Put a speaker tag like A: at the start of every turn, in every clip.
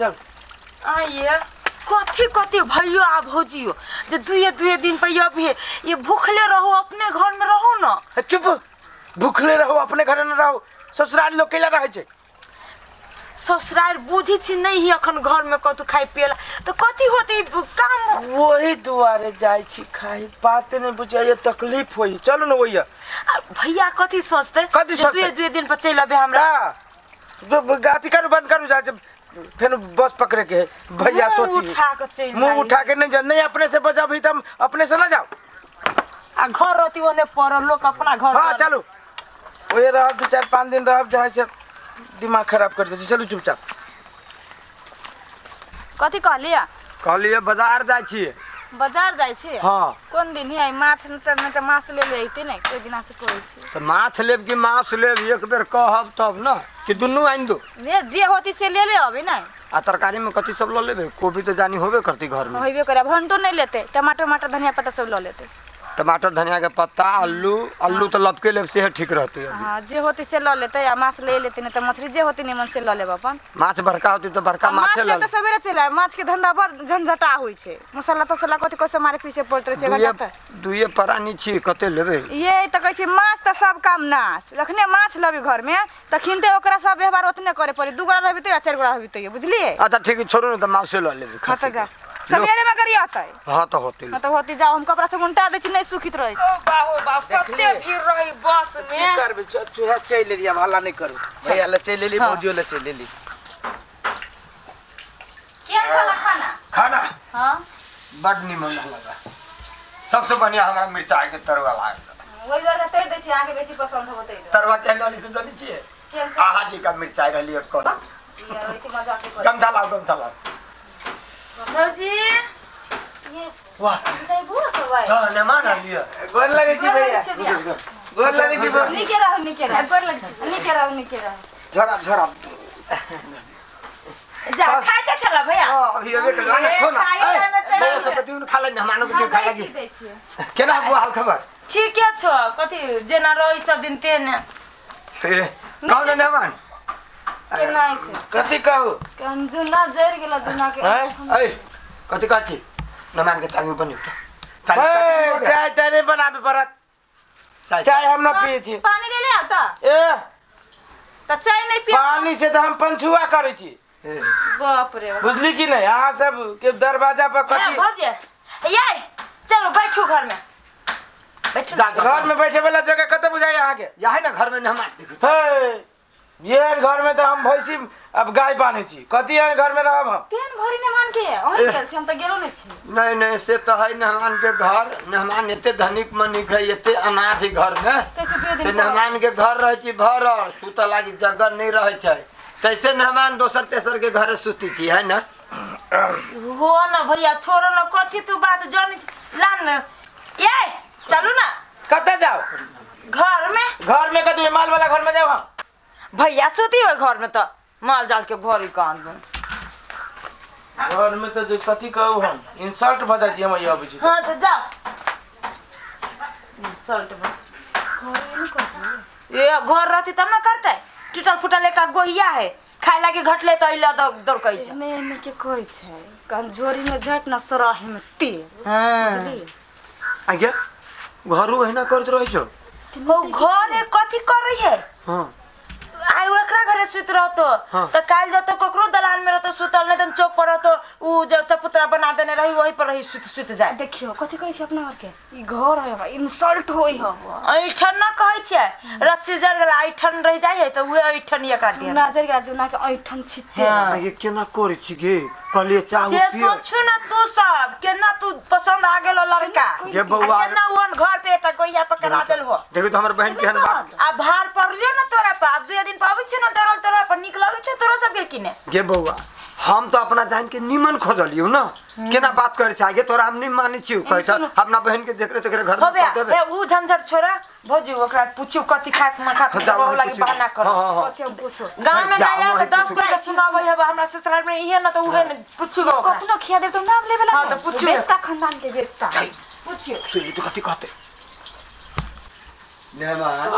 A: चल।
B: आइए कथी कथी भैयो आ भौजियो जे दुए दुए दिन पर अभी ये भूखले रहो, अपने घर में रहो ना।
A: ए, चुप, भूखले रहो, अपने घर में रहो, ससुराल लोग केला रहै छै।
B: ससुराल बुझी छी नहीं ही अखन घर में कतौ खाइ पियला तो कथी होते काम।
A: वही दुआरे जाइ छी खाइ, बात नहीं बुझाइए, तकलीफ होई। चलू न वही।
B: आ भैया कथी सोचते?
A: कथी
B: जे
A: सोचतै?
B: दुए दुए दिन पर चलि अबे हमरा।
A: अथी करू, बंद करू, जा फिर बस पकड़े के है भैया।
B: मुँह
A: सोची
B: उठा के चलि
A: मुंह
B: जाइ।
A: उठा के नहीं जा, नहीं अपने से बजाबी त हम अपने से ना जाओ।
B: आ घर रहती ओने पड़ल लोग अपना घर।
A: हाँ चलू, वही रहब, 2 4 5 दिन रहब, जहाँ से दिमाग खराब कर दे। चलू चुपचाप।
C: कथी कहलियै?
D: कहलियै बाजार जाइ छियै।
C: बाजार जाइ छी?
D: हाँ।
C: कोन दिन है? माछ नहि तऽ माछ ले ले अइते नहि कोइ दिना से कहै छी।
D: तऽ माछ लेब कि मांस लेब, एक बेर कहब तब न, कि दुनू आनि दू?
C: ने जे होती से ले ले अबै नहि।
D: आ तरकारी में कथी सब लऽ लेबै? कोबी तऽ जानी होबे करती घर में।
C: होइबे करे, भंटो नहि लेतै, टमाटर माटर धनिया पत्ता सब लऽ लेतै।
D: टमाटर धनिया के पत्ता, आलू, आलू तऽ लपके लेब सेहे ठीक रहतै अभी।
C: हाँ जे होती से लऽ लेतै, आ माछ ले लेतै, नहि तऽ मछली जे होती निमन से लऽ लेब अपन।
D: माछ बड़का होतै तऽ बड़का
C: आ माछ
D: माछे
C: ले
D: लऽ
C: तऽ सवेरे चलि आयब, माछ के धंधा बड़ झंझटा होइ छै, मसाला तसाला कथी कथी मारे पीसे पड़ैत रहै छै।
D: दुइये
C: घंटा तऽ
D: दुइये प्राणी छी, कते लेबै?
C: ये तऽ कहै छै माछ तऽ सब काम नाश, जखने माछ लेबै घरमे तखन तऽ ओकरा सब व्यवहार ओतने करे पड़ै, 2 गोरा रहबी तैयो आ 4 गोरा रहबी तैयो, बुझलियै?
D: अच्छा ठीक है, छोड़ू ने तऽ माछे लऽ लेबै।
C: हाँ तऽ
D: खस्सी के।
C: जाओ सवेरे में करिए अतै।
D: हाँ तऽ होतै।
C: हाँ तऽ होती, जाओ हम कपड़ा सब उल्टा दै छी, नहि सुखित रहै।
B: ओ बाहो बाप, कते भीड़ रही बस
A: की
B: में।
A: करबै, चूहा चलि एलियै, आब हल्ला नहि करू। भैया लए चलि एली, भौजियो लए चलि एली।
C: केहन छलै खाना?
D: खाना
C: हाँ
D: बड निमन लगा, सबसे बढ़िया हमरा मिरचाई के तरुआ लागल।
C: ओहि दुआरे तरि दै छी, अहाँके बेसी पसन्द होबो तै दुआरे।
D: तरुआ केहन रहली से जानै छियै?
C: केहन छलै?
D: आहा जी का मिरचाई रहली और कह
C: यार, ओइसे मजाक करै।
D: गमछा लाओ, गमछा लाओ।
B: भौजी
C: ये
D: वाह
C: मिरचाई बुआ सब आइ।
D: तऽ मेहमान आलियै।
A: गोर लगै छी भैया, गोर लगै छी भौजी।
C: नीके रहू, नीके रहू, गोर लगै छी, नीके रहू, नीके रहू।
D: झोरा झोरा
B: जा खाइते छला भैया।
D: हाँ, अभी अबे के ना खो ना।
B: खाइ टाइम में चलि
D: ए, सब दिन खा ले, मेहमानो के
C: हाँ,
D: दिन खा
C: दै
D: ले।
C: छी, दै छियै।
D: केना बुआ हाल खबर?
B: ठीके छौ, कथी जेना रही सब दिन तेने।
D: ए, कहू ने मेहमान
C: केना छै?
A: कथी कहू?
C: केहन जुना जरि गेल जुना के।
A: हैं?
D: ए, कथी कहै छी? मेहमान के चाय बनी।
A: ए, चाय ताय नहि बनाबे पड़त, चाय हम न पियै छी।
C: पानी ले ले आउ तऽ।
A: ए
C: तऽ चाय नहि पिय?
A: पानी से तऽ हम पंछुआ करै छी।
C: बाप रे बाप।
A: बुझली कि नहि? अहाँ सब के दरवाजा पर
B: ए,
A: कथी
B: भौजी ये चलो बैठू घर में, बैठू।
D: जा
A: घर में बैठे वाला जगह कतऽ बुझाइए अहाँके?
D: यही ना घर में मेहमान।
A: हे, एहन घर में तऽ हम भैंसी अब गाय बान्है छी, कथी एहन घर में रहब हम?
C: तेहन घरी मेहमान के अहीं गेल छी, हम तऽ गेलो नहि छी।
D: नहीं नहीं, से तऽ है मेहमान के घर, मेहमान एते धनिक मनिक है, एते अनाज है घर में,
C: कैसे दुए
D: से
C: दिन
D: मेहमान के घर रहै छी भरल, सुतऽ लागी जगह नहीं रहै छै, तैसे मेहमान दोसर तेसर के घरे सुती छी है ना।
B: हो न भैया, छोड़ो न, कथी तू बात जानै छी, ला न ये चलू ना।
A: कतऽ जाउ?
B: घर में।
A: घर में कथी, माल वाला घर में जाउ हम?
B: भैया सुती हो घर में तऽ माल जाल के घर ही कान में।
A: घर में तऽ जे कथी कहू, हम इंसल्ट भऽ जाइ छी हम अबै छी।
B: हाँ तऽ जाओ, इंसल्ट भऽ ये घर रहती तब ना करते, टूटल फूटल एक गोहिया है, खाए लागी घटले तऽ अइला दौड़ दौड़कै छै।
C: एमे एमे के कहै छै कन झोरी में झट न सराही में तेल।
B: हाँ
C: बुझलियै?
D: आज्ञा घरो एहिना करैत रहै छौ?
B: हो घरे कथी करै है?
D: हाँ
B: आइ ओकरा घरे सुति रहतो।
D: हाँ।
B: तऽ काल्हि जतो ककरो दलान में रहतो सुतल, नहीं तऽ चौक पर रहतो, उ जे चबूतरा बना देने रही वही पर रही सुति सुति जाए।
C: देखियौ कथी कहै छै अपना घरके, ई घर है हमरा इंसल्ट होइ हव।
B: ऐठन न कहै छियै, रस्सी जर गेल ऐठन रहि जाइ है तऽ उहे ऐठन एकरा दे।
C: जुना जरि गेल, जुना के ऐठन छिते।
B: हाँ।
D: आगे केना करै छी गे? कहलियै चाह
B: से
D: पियो।
B: सोचू ना तू सब केना तू पसंद आ गेलो लड़का
D: गे बौआ।
B: आ केना ओहन घर पे एकटा गोइया पकड़ा देल हो।
D: देखू तऽ हमर बहन केहन बात।
B: आ भार पड़लियो ना तोरा पर, आब 2 दिन पर अबै छियो ना दौड़ल तोरा पर, नीक लगै छौ तोरा सबके कि ने?
D: गे बौआ, हम तऽ अपना जान के निमन खोजलियौ ना, केना बात करै छै आगे? तोरा हम नहीं मानै छियौ, कहै छ अपना बहन के देख रे तेकरे घर में
B: हो
D: कऽ देबै।
B: ए उ झंझट छोड़ा भौजी, ओकरा पूछियो कथी खाक में खाक
D: हाँ, जाओ,
B: रहू लागी
D: पूछियो।
B: बहाना कर।
D: हाँ, हाँ, हाँ।
C: कथी हम पूछो?
B: गाँव में
D: जाओ,
B: जाया
D: वहीं
B: के 10
D: पूछू।
B: कोई के सुनाबै है हमरा ससुराल में इहे न तऽ उहे न, पूछू गो ओकरा।
C: कतनो खिया देब तऽ नाम लेबे
B: हाँ, तऽ पूछियो।
C: बेस्ता खानदान के बेस्ता।
B: पूछियो।
D: सुन तऽ कथी कहतै मेहमान?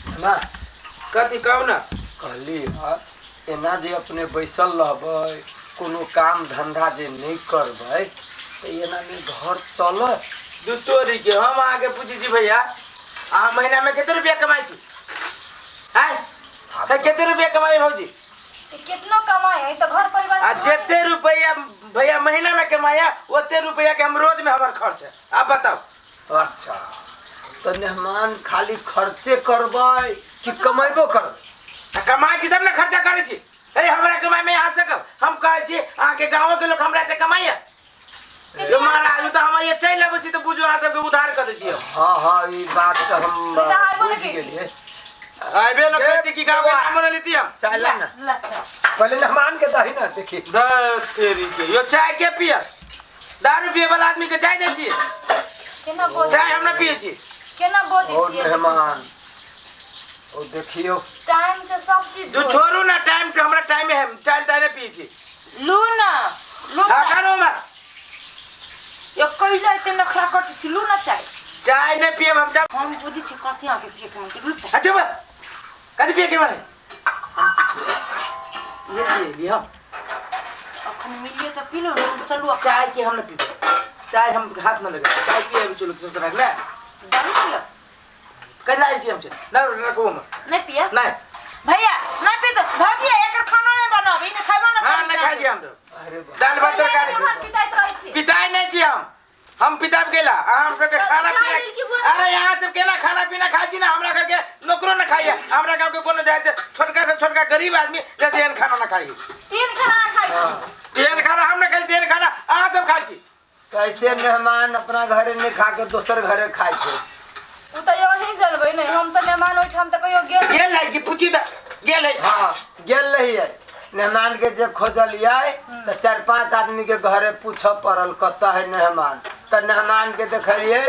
D: मेहमान
A: कथी कहू ना?
D: कहली हँ एना जे अपने बैसल रहबै, कोनो काम धंधा जे नहि करबै, तऽ एना मे घर चलत?
A: दू तोरी के हम अहाँके पूछै छी भैया, अहाँ महीना में कते रुपया कमाइ छी? आय कते रुपया कमाइ भौजी?
C: कितना कमाई है तो घर परिवार
A: आ जते रुपया भैया महीना में कमाया ओते रुपया के हम रोज में हमर खर्च है। आप बताओ।
D: अच्छा, तऽ मेहमान खाली खर्चे करबै कि कमेबो करबै?
A: आ कमाइ छी तब ने खर्चा करै छी। अरे हमरा कमाइ में अहाँ सकब? हम कहै छी अहाँके गाँव के लोग हमरा एते कमाइया? यो महाराज, उ तऽ हमर ये चलि अबै छी तऽ बुझू अहाँ सबके उधार कऽ दै छी हम।
D: हाँ हाँ, ई बात तऽ हम
C: तऽ अहाँ आइबो ने
D: बुझि
C: केलियै।
D: गेलियै।
A: अबे न करती कि गाँव के नामो न लेती हम।
D: चाय ला ना, पहले मेहमान के दही ना देखी।
A: तेरी के यो चाय के पिया? दारू पिए वाला आदमी के चाय दै छी?
C: केना बोल,
A: चाय हम न पिए छी।
C: केना बोलै
D: और
C: छियै?
D: मेहमान ओ देखियो
C: टाइम से सब चीज
A: तू
C: होय।
A: छोड़ू ना टाइम के, हमरा टाइम है, चाय ताय नहीं पिए छी।
B: लू ना, लू
A: हाँ,
B: चाय।
A: खानो हमरा।
B: यो कैला एते नखरा कटै छी, लू ना चाय।
A: चाय नहीं पिए हम। चाय
B: हम बुझै छी कथी अहाँके पिए के मन लू चाय।
A: अच्छा बा कथी पिए के मन है? ये पिए ली हम।
B: अखन मिलिए तऽ पी लो, चलू अखन।
A: चाय के हम न पीबे, चाय हम हाथ न लगे। चाय पिए अभी चलू सोच रख ले।
B: दारू पियो?
A: कैला आइ छी हम से ना रखो हम।
B: नहीं पिया?
A: नहीं।
B: भैया नहीं पी तो भौजी एकर खाना नहीं बनाबी, नहीं खाइबो ना।
A: हाँ, नहीं खाइ छी हम तो।
D: अरे बाप।
A: दाल भात तरकारी।
C: हम पिताइत रहै छी।
A: पिताई नहीं छी हम, हम पिताब केला हम सबके खाना
C: चाय
A: पीना
C: लेल की बुआ?
A: अरे यहाँ सब केला खाना पीना खाइ छी ना, हमरा घर के नौकरो न खाइए। हमरा गाँव के कोनो जाइ छै छोटका से छोटका गरीब आदमी जैसे एहन खाना न खाइए।
C: तीन खाना खाइ छी।
A: एहन खाना हम न खाइ छी, तेहन खाना अहाँ सब खाइ छी।
D: कैसे मेहमान अपना घरे नहीं खा के दोसर घरे खाइ छै?
C: उ तऽ यही जनबै नहीं, हम तऽ मेहमान ओहिठाम तऽ कहियो गेल
A: गेल है कि पूछी तऽ गेल है।
D: हाँ गेल रही है मेहमान के जे खोजलियै तऽ 4-5 आदमी के घरे पूछऽ पड़ल कतऽ है मेहमान, तऽ मेहमान के देखलियै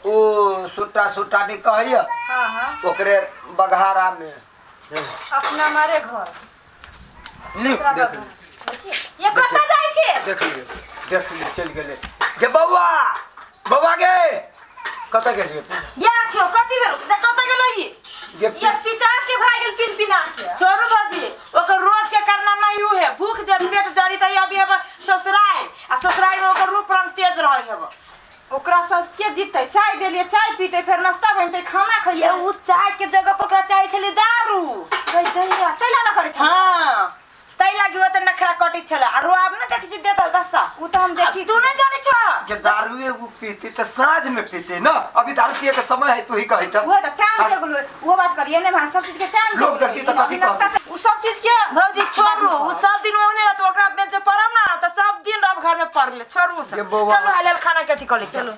D: ओ सुट्टा सुट्टा नहीं कहैया।
C: हाँ हाँ,
D: ओकरे बघारा में
C: अपना मारे घर।
A: ली
C: दूसरा
D: देख
C: बघारा। ये कतऽ जाइ छी?
D: देख लियौ, देख लियौ, चलि गेलै। गे बौआ, बौआ गे कतऽ गेलियै?
B: या छो कथी भेल? कतऽ गेलो ई?
D: गे
C: ये पिता के भाई गेल पिन पिना के।
B: छोड़ू भौजी, ओकर रोज के कारनामा you है, भूख दे पेट जरी त अभी अब ससुराल, आ ससुराल में ओकर रूप रंग तेज रहे हेब।
C: ओकरा सब के जीतै? चाय देलियै, चाय पीतै, फेर नाश्ता बनतै, खाना
B: ये
C: खइयै।
B: उ चाय के जगह पर ओकरा चाय छलै दारू।
C: तैला न करै छै।
B: हाँ, तै लागि ओते नखरा कटै छलै। आ रोआब न देखै छी देतल दस्ता।
C: उ तऽ हम देखी।
B: तू नहीं जानै छ?
D: के दारूए वो पीते तऽ साँझ में पीते ना, अभी दारू पिए के समय है तू ही कहै त।
C: वो तऽ टाइम टेबुल होय। वो बात करिए ने भाई, सब चीज के टाइम
D: लोग
C: टेबुल
D: देखी तऽ
C: होय।
D: कथी
C: अभी नाश्ता
D: कहतै?
C: से उ सब चीज के
B: भौजी छोड़ू, उ सब दिन ओहने रहत, ओकरा बेच पड़म ना तऽ सब दिन रब घर में पड़ले। छोड़ू सब।
D: ये बौआ।
B: चलू हाल खाना के अथी कऽ लै चलू।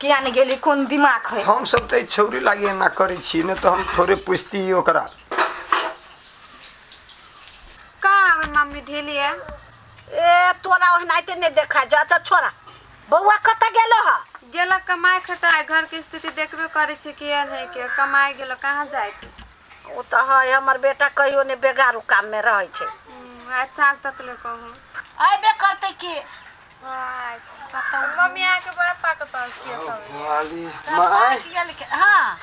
C: किया नहीं गेली, कोन दिमाग है?
D: हम सब तऽ छौरी लागी एना करै छी ने, तऽ हम थोड़े पूछती ओकरा।
E: कहाँ आबै मम्मी ढेली है?
F: ए तोरा ओहनाइते नहीं देखा जा। अच्छा छोरा, बौआ कतऽ गेलो ह?
E: गेलक कमाए खटाए, घर के स्थिति देखबे करै छै केहन है के कमाए गेलो, कहाँ जाइत?
F: ओ तऽ है हमर बेटा कहियो ने बेगारू काम में रहै छै।
E: आज साँझ तक ले कहूँ।
F: अयबे करतै की?
E: मम्मी आके बड़ा पाकल पाकल किया सब।
A: माय
F: हाँ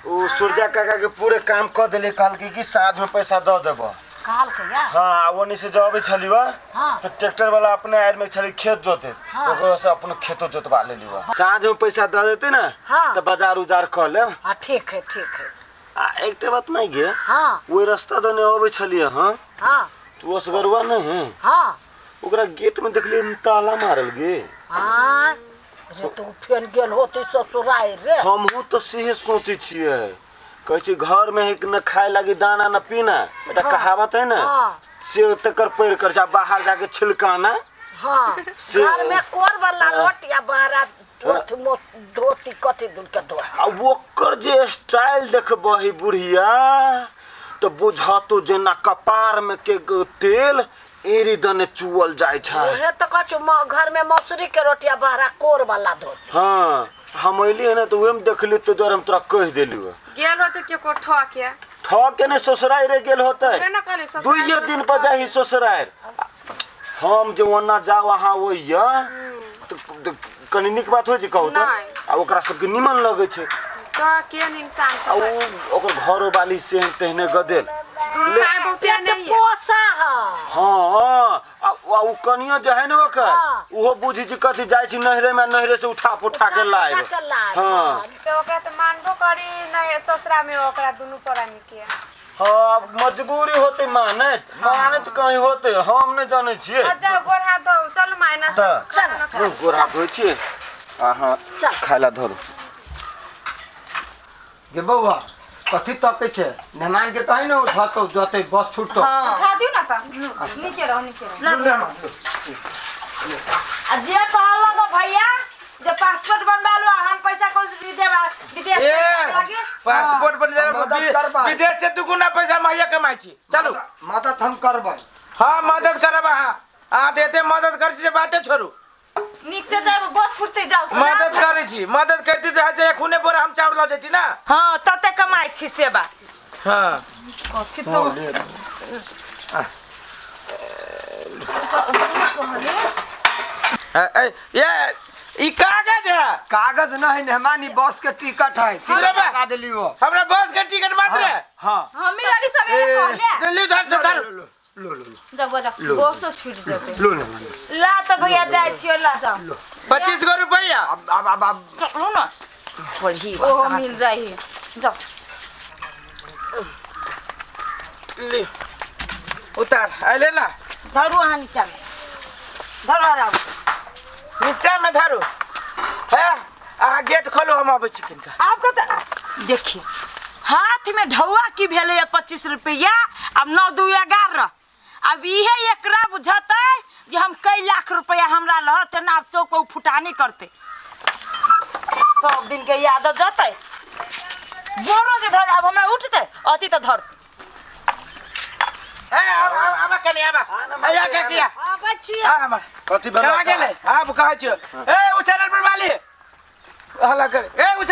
A: ओ सूर्या काका के पूरे काम कऽ देले, कहलकै कि साँझ में पैसा दऽ देबऽ।
F: कहलकै या?
A: हाँ, ओनी से जब अबै छली वा
F: हाँ।
A: तऽ ट्रैक्टर वाला अपने आड़ में छली खेत जोते, तो ओकरो से अपन खेतो जोतवा लेली वा। साँझ में पैसा दऽ देते ना
F: हाँ।
A: तऽ बाजार उजार कऽ लेब।
F: हाँ ठीक है, ठीक है।
A: आ एकटा बात माय गे,
F: हाँ
A: ओहि रास्ता दने अबै छलियै। हाँ
F: हाँ
A: तू असगरुआ नहीं है?
F: हाँ।
A: ओकरा गेट में देखलियै ताला मारल गे।
F: हाँ रे, तू फेन गेल होतै ससुराल रे।
A: हमहूँ तऽ सेहे सोचै छियै, कहै छै घर में एक न खाए लागी दाना न पीना, एकटा कहावत है ना,
F: हाँ।
A: से तकर पैर कर जा बाहर जाके छिलकाना।
F: हाँ
A: से-
F: घर में कोर वाला रोटी आ बहरा धोती कथी दुन के धो।
A: आ ओकर जे स्टाइल देखबही बुढ़िया तऽ बुझतो जेना कपार में के तेल एरी दने चुअल जाइ छै।
F: उहे तऽ कहै छौ, घर में मसूरी के रोटी आ बहरा कोर वाला धोती।
A: हाँ, हम अयली ने तऽ उहे में देखली, तो दुआरे हम तोरा कहि देलियौ।
E: गेल होते के को ठके
A: ठके ने ससुरारि गेल होतै।
E: उहे ने कहली ससुरारि
A: दुइये दिन पर जाही ससुरारि। हम जे ओना जाउ अहाँ ओइया तऽ कनि नीक बात होइ छै कहू तऽ?
E: नहि।
A: आ ओकरा सबके निमन लगै छै।
E: तऽ केहन इंसान
A: आ
E: सब
A: ओ ओकर घरो वाली सेहन तेहने गदेल।
E: दुनू साय बहुते
F: पेट
E: नहीं है।
F: पोसा है।
G: हाँ, आ आ उ कनियो जे है ने ओकर,
F: हाँ।
G: उहो बुझी छी कथी जाइ छी नहरे में, नहरे से उठा पुठा के लाइब।
F: उठा के लाइब।
G: हाँ।
E: तो ओकरा तो मानबो करी नहीं ससुरा में ओकरा दुनू प्राणी के।
G: हाँ, अब मजबूरी होते मानत मानत कहीं होते हम नहीं जाने छियै।
E: अच्छा गोर हाथ धो चलू माय नाश्ता
G: तऽ
E: खाना
F: चल,
E: खा।
G: गोर हाथ धोइ छियै, अहाँ
F: चल।
G: खाय ला धरू।
D: गे बौआ कथी तकै छै? मेहमान के कहीं ने उठतो जते बस छूटतो।
B: हाँ।
C: उठा दियौ ना तऽ नीके रहो, नीके रहो।
B: आ जे कहलक भैया जे पासपोर्ट बनवा लो, हम पैसा कुछ भी देबा विदेश
A: ए
B: से लागी।
A: पासपोर्ट बन जाए
D: मदद करबै।
A: विदेश से दुगुना पैसा मुहैया कमाइ छी। चलू।
D: मदद हम करबै।
A: हाँ मदद करब अहाँ, अहाँ तऽ एते मदद करै छी जे बाते छोड़ू।
C: नीक से जाब, बस छूटते जाउ।
A: मदद करै छी, मदद करती तऽ जे एखने बोरा हम चाउर लऽ जैती ना।
B: हाँ तते कमाइ छी सेवा।
A: हाँ।
C: कथी तो
A: ए, ये ई कागज है?
D: कागज नहीं मेहमान, ई बस के टिकट है। टिकट
A: अरे बा।
D: लगा देली वो।
A: हमरा बस के टिकट मात्र है।
D: हाँ।
C: हमी वाली सवेरे कहले।
A: लियौ, धर धर धर।
D: लो लो लो।
C: जाउ जाउ, बसो छूट जेतै।
D: लो मेहमान।
B: ला तो भैया जाइ छियो ला।
A: 25 गो रुपया।
D: अब अब अब अब
B: चलू ना पढ़ी।
C: ओहो मिल जाइ, जाउ।
A: लियौ उतार अइले ना।
B: धरू अहाँ नीचा में धरू आराम।
A: नीचा में धरू है, अहाँ गेट खोलू हम अबै छी किनका।
B: आपका तो देखिए हाथ में ढौआ की भेलै 25 रुपया, अब 9 2 11, अब इहे एकरा बुझतै जे हम कई लाख रुपया हमरा रहत ना। आब चौक पर उ फुटानी करते सब दिन के याद जतै बोरो जे धर। अब हमरा उठतै अथी तऽ धरतै।
A: ए आब आब आब कनी आब आया का किया
F: आबै छी।
A: आ हमर
G: कथी भेलै?
A: कहाँ गेलै? आब कहै छियौ ए उ चैनल पर वाली हल्ला कर। ए उ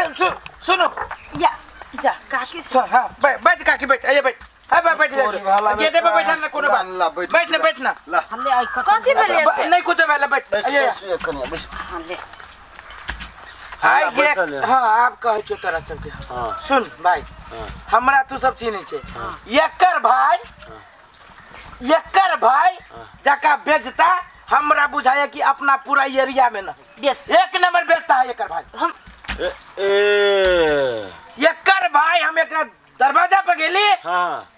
A: सुनो
B: या जा काकी से।
A: सर हाँ बैठ बैठ काकी बैठ, आइए बैठ, हाँ बैठ बैठ
G: तोरी भाला में
A: गेटे पे बैठा ना कोनो
G: ला,
A: बात।
G: ला, बैठ।
A: बैठ ना बैठ ना।
G: ला।
F: हमने आई
B: कथी भेलै से?
A: नहीं कुछ भेलै, बैठ।
G: बैस।
A: आइए।
G: बैस कनिया बैस।
B: ले।
A: आइ
G: हाँ,
A: गे
G: बैसल है।
A: हाँ आब कहै छियौ तोरा सबके।
G: हाँ।
A: सुन भाई, हमरा तू सब चिन्है छै। एकर भाई, एकर भाई जका बेचता हमरा बुझाया कि अपना पूरा एरिया में नहीं
B: बेच।
A: एक नंबर बेचता है एकर भाई।
B: हम
G: ए, ए
A: एकर भाई हम एकरा दरवाजा पर गेली।
G: हाँ।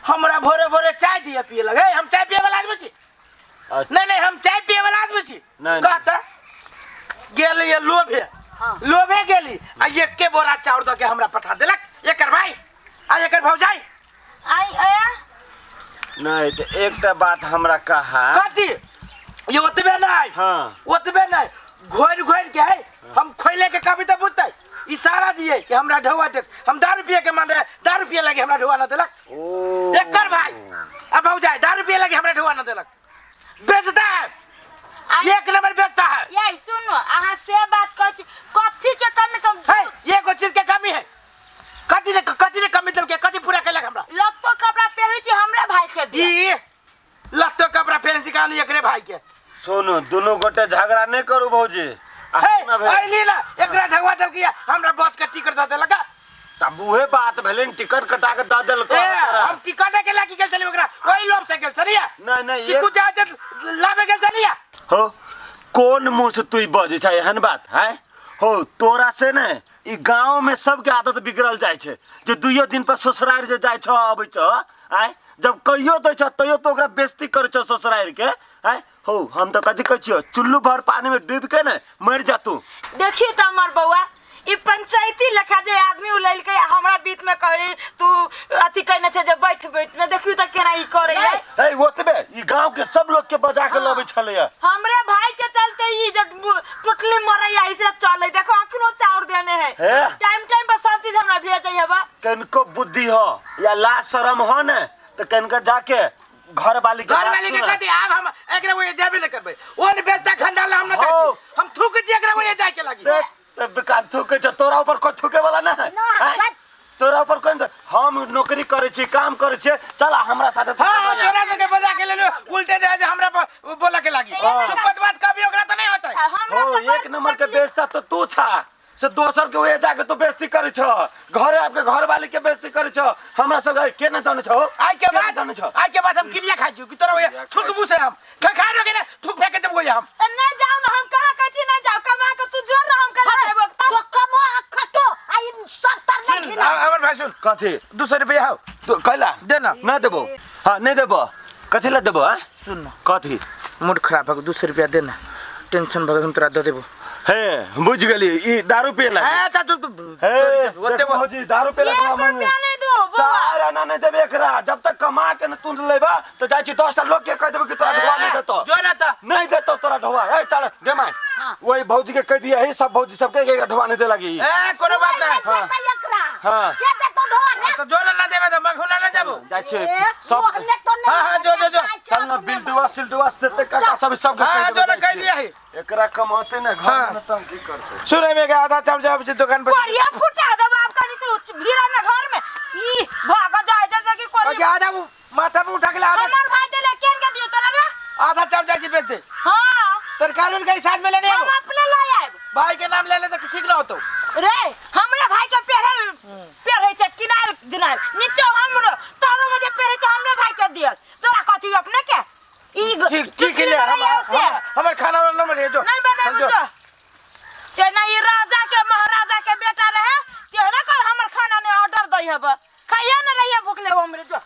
A: हमरा भोरे भोरे चाय दिए पिए लगे। हम चाय पिए वाला आदमी छी।
G: अच्छा।
A: नहीं नहीं हम चाय पिए वाला आदमी छी।
G: नहीं, नहीं।
A: कहता गेली ये लोभे लोभे गेली आ एके बोरा चाउर दऽ के हमरा पठा देलक एकर भाई आ एकर भौजाई।
B: आई आया।
G: नहीं तो एकटा बात हमरा कहा।
A: कथी? ये ओतबे नहीं।
G: हाँ।
A: ओतबे नहीं, घोरि घोरि के है हम खोले के कभी तो बुझतै इशारा दिए कि हमरा ढौआ देत। हम दारू पिए के मन रहे, दारू पिए लगे हमरा ढौआ न देलक।
G: ओ
A: एकर भाई आ भौजाई दारू पिए लगे हमरा ढौआ न देलक। बेचता है, एक नंबर बेचता है।
B: ये सुनो अहाँ से बात कहै छी कथी के कमी कम
A: है एगो चीज के कमी है। कथी ने कथी ने कमी देलकै? कथी पूरा केलक हमरा?
B: लत्तो कपड़ा पहिरै छी हमरे भाई के दिया।
A: ई लत्तो कपड़ा पहिरै छी कहली एकरे भाई के।
G: सुनू दुनू गोटे झगड़ा नहीं करू भौजी। आ
A: हे
G: सुना भेल।
A: अइली ना एकरा ढौआ देलकै हमरा बस के टिकट दऽ देलक।
G: तब उहे बात भेलै ने, टिकट कटा के दऽ देलकै।
A: ए हम टिकट के लागी गेल छलियै ओकरा, ओहि लोभ से गेल छलियै।
G: नहीं नहीं
A: कि
G: एक
A: कुछ आज लाबे गेल छलियै।
G: हो कोन मुँह से तू बजै छै एहन बात है? हो तोरा से ने ई गाँव में सबके आदत बिगड़ल जाइ छै जे दुइयो दिन पर ससुरारि जे जाइ छौ अबै छौ आँय, जब कहियो दै छौ तैयो तो ओकरा बेइज्जती करै छौ ससुरारि के आँय। हो हम तऽ कथी कहै छियौ, चुल्लू भर पानी में डूबि के ने मरि जा तू।
B: देखियो तऽ हमर बौआ ई पंचायती लेखा जे आदमी उलैलकै हमरा बीच में कहे तू अथी कहने छै जे बैठ बैठ में देखियो तऽ केना ई करे है।
G: हे ओतबे ई गाँव के सब लोग के बजा के लबै छलैया।
B: हमरे भाई के चलते ई जे टोटली मरैया ऐसे चले। देखो अखनो चाउर देने है।
G: हे?
B: टाइम टाइम पर सब चीज हमरा भेजै हबा।
G: कनिको बुद्धि हो या लाज शरम हो ने तऽ कनिको जाके घर वाली के
A: घर
G: बात
A: वाली के
G: सुना।
A: कथी? आब हम एकरा ओए जाबे न करबै। ओ ने बेचता खंडाल हम न
G: हो।
A: जाइ छी। हम थूक छी एकरा ओए जाय के लागी।
G: देख तब कान थूके छौ, तोरा ऊपर कोई थूके वाला ना है।
F: ना,
G: आँय?
F: बस।
G: तोरा ऊपर कोई नहीं। हम नौकरी करै छी, काम करै छी, चल आ हमरा साथे।
A: हाँ तोरा सबके बजा के लेलु उल्टे जाय जे हमरा पर बोला के लागी।
G: हाँ।
A: सुपत बात कभी ओकरा त नहीं होतै।
B: हमरा
G: हो
B: से
G: एक नंबर के बेचता तो तू छा। से दोसर के ओए जाके तू बेइज्जती करै छ, घरे आबि के घरवाली के बेइज्जती करै छ। हमरा सब के न जानै छ हो?
A: आई के
G: के न
A: बाद,
G: जानै छ?
A: आई के बाद हम क्रिया खाइ छी कि तोरा ओए थूक मुँह से हम खा रोके ना, थूक फेंक के देबो हम।
B: ए, नहीं जाओ ना, हम कहाँ कहै छी नहीं जाओ, कमा के तू जोर ना हम कला देबो।
F: तो कमो आ खटो आ ई सब तर नहीं
A: सुन
F: खिला।
A: हमर भाई सुन।
G: कथी?
A: 200 रुपया हौ।
G: तो कैला
A: दे ना।
G: ना देबो। हाँ नहीं देबो। कथी ला देबो? हाँ
A: सुन ना,
G: कथी?
A: मूड खराब भऽ गेल, 200 रुपया दे ना, टेंशन भऽ गेल, हम तोरा दऽ देबो।
G: हे बुझ गेली, ई दारू पिए ला।
A: ए त तू
G: हे
A: ओते
G: देखो भौजी दारू पिए ला
B: एक रुपया नहीं दो बौआ।
G: चार आना नहीं देबे एकरा, जब तक कमा के न तू लेबा तो जाइ छी 10 टा लोग के कह देबे कि तोरा ढोआ नहीं देतो।
A: जो ना त
G: नहीं देतो तोरा ढोआ। ए चल गे my, वही भौजी के कह दिया, सब भौजी सबके एकरा ढोआ नहीं दे लगी।
A: ए कोनो बात नहीं।
F: हाँ। एकरा।
G: हाँ।
F: जे देतो ढोआ रे।
A: तो जो ना ना देबे त मखुना ना जाबो।
G: जाइ छी
F: ए,
G: सब।
F: मोहने तो नहीं।
A: हाँ, हाँ, जो, जो, जो।
G: चल ना बिल्टुआ सिल्टुआ जते काका सब सबके
A: हाँ,
G: कह
A: जो ना
G: देबे
A: कह
G: जाइ
A: दिया
G: छी।
A: है।
G: एकरा कमाते ना घर
A: हाँ।
G: में तंगी करते।
A: सुन में के आधा चावल जाब छी दुकान पर।
B: कोरिया फुटा देब आप कनी तू भीड़ा ना घर में ई भाग जाय जैसे कि कोरी
A: बाकी आधा वो माथा पे उठा के ला आधा।
B: हमर भाई देले केन के दियो तोरा रे?
A: आधा चावल जाइ छी बेच दे।
B: हां
A: तरकारी उरकारी साथ में लेने
B: हम
A: आबो।
B: अपने लाय आएब।
A: भाई के नाम ले ले तो ठीक ना होतो।
B: रे हमरे भाई के पेहरल पेहरै छै किनायल जुनायल नीचे हमरो तोरो में जे पेहरै छै हमरे भाई के दियल, तोरा कथी अपने के ई
A: ठीक ठीक ले
B: से
A: हमर खाना वाला नंबर है जो
B: नहीं बने
A: जो।
B: जो तेना ई राजा के महाराजा के बेटा रहे तेना कोई हमर खाना ने ऑर्डर दई हब, खाइए न रहिए भूखले हमरे जो।